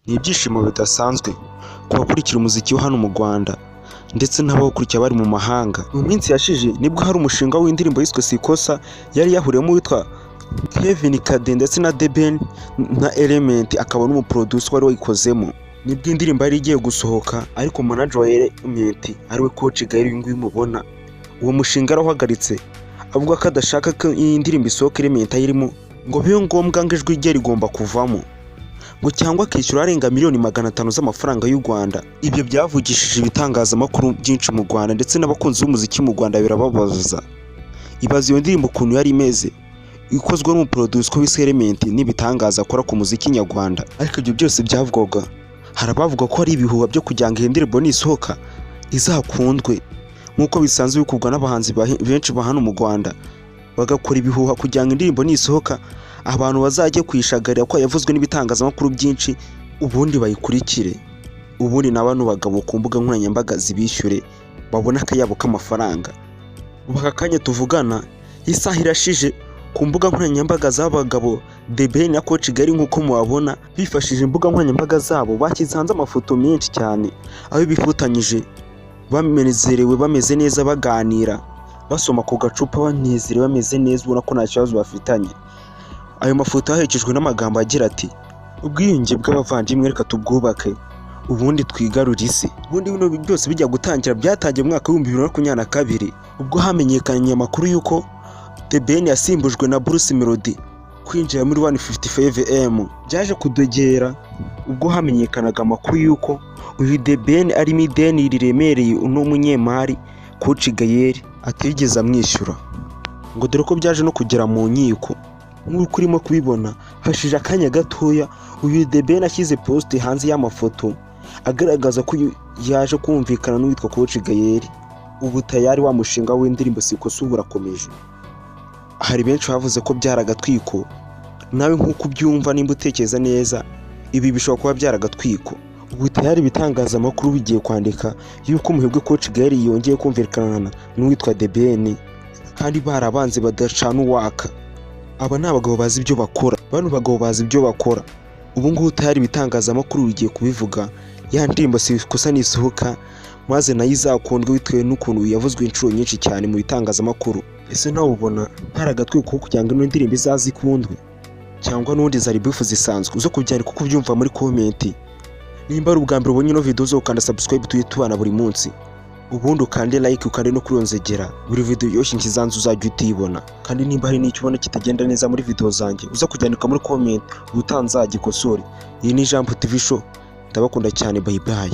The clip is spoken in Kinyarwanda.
Ni ibyishimo bidasanzwe ku bakurikira umuziki wo hano mu Rwanda ndetse n'abawukurikira bari mu mahanga. Mu minsi yashize nibwo hari umushinga w'indirimbo yiswe Sikosa yari yahuriyemo uwitwa Kevin Kade ndetse na The Ben na Element, akaba n'umuproducer wari wayikozemo. Nibwo indirimbo yari igiye gusohoka, ariko manager wa Element, ariwe Coach Gael uyu nguyu mubona, uwo mushinga arawuhagaritse, avuga ko adashaka ko iyi ndirimbo isohoka Element ayirimo, ngo bibe ngombwa ngo ijwi rye rigomba kuvamo, ngo cyangwa akishyura arenga miliyoni 500 z'amafaranga y'u Rwanda. Ibyo byavugishije ibitangazamakuru byinshi mu Rwanda ndetse n'abakunzi b'umuziki mu Rwanda, birababaza. Ibaze iyo ndirimbo ukuntu yari imeze, ikozwe n'umuproducer wise Element n'ibitangaza akora ku muziki nyarwanda. Ariko ibyo byose byavugwaga, hari abavuga ko ari ibihuha byo kugira ngo iyi ndirimbo nisohoka izakundwe, nk'uko bisanzwe bikorwa n'abahanzi benshi ba hano mu Rwanda, bagakora ibihuha kugira ngo indirimbo nisohoka abantu bazajye kuyishagarira ko yavuzwe n'ibitangazamakuru byinshi, ubundi bayikurikire, ubundi na bano bagabo ku mbuga nkoranyambaga zibishyure, babone akayabo k'amafaranga. Ubu aka kanya tuvugana, isaha irashije, ku mbuga nkoranyambaga z'abagabo The Ben na Coach Gael, nk'uko mubabona, bifashishije imbuga nkoranyambaga zabo bashyize hanze amafoto menshi cyane aho bifotanyije banezerewe, bameze neza, baganira, basoma ku gacupa, banezerewe, bameze neza, ubona ko nta kibazo bafitanye. Ayo mafoto aherekejwe n'amagambo agira ati: "Ubwiyunge bw'abavandimwe, reka tubwubake, ubundi twigarure isi." Ubundi bino byose bijya gutangira, byatangiye mu mwaka wa 2022, ubwo hamenyekanye amakuru y'uko The Ben yasimbujwe na Bruce Melody kwinjira muri 155 AM. Byaje kudogera ubwo hamenyekanaga amakuru y'uko uyu The Ben arimo ideni riremereye uno munyemari Coach Gael atigeze amwishyura, ngo dore ko byaje no kugera mu nkiko. Nk'uko urimo kubibona, hashije akanya gatoya uyu The Ben ashyize post hanze y'amafoto agaragaza ko uyu yaje kumvikana n'uwitwa Coach Gael. Ubu tayari wa mushinga w'indirimbo Sikosa ubu urakomeje. Hari benshi bavuze ko byari agatwiko. Nawe nk'uko ubyumva, nimba utekereza neza, ibi bishobora kuba byari agatwiko. Ubu tayari ibitangazamakuru bigiye kwandika yuko umuherwe Coach Gael yongeye kumvikana n'uwitwa The Ben, kandi barabanze badacana uwaka. Aba ni abagabo bazi ibyo bakora, bano bagabo bazi ibyo bakora. Ubu ngubu tayari ibitangazamakuru bigiye kubivuga, ya ndirimbo Sikosa nisohoka maze nayo izakundwe bitewe n'ukuntu yavuzwe inshuro nyinshi cyane mu bitangazamakuru. Ese nawe ubona hari agatwiko ko kugira ngo ino ndirimbo izaze ikundwe, cyangwa n'ubundi zari beef zisanzwe? Uze kubyandika uko ubyumva muri comment. Nimba ari ubwa mbere ubonye ino video, uze ukanda subscribe, tujye tubana buri munsi, ubundi ukande like, ukande no kuri iyo nzogera, buri video yose nshyize uzajya utibona. Kandi nimba hari n'icyo ubona kitagenda neza muri video zanjye, uza kubyandika muri comment, ubutaha nzagikosore. Iyi ni Jambo TV Show, ndabakunda cyane, bye bye.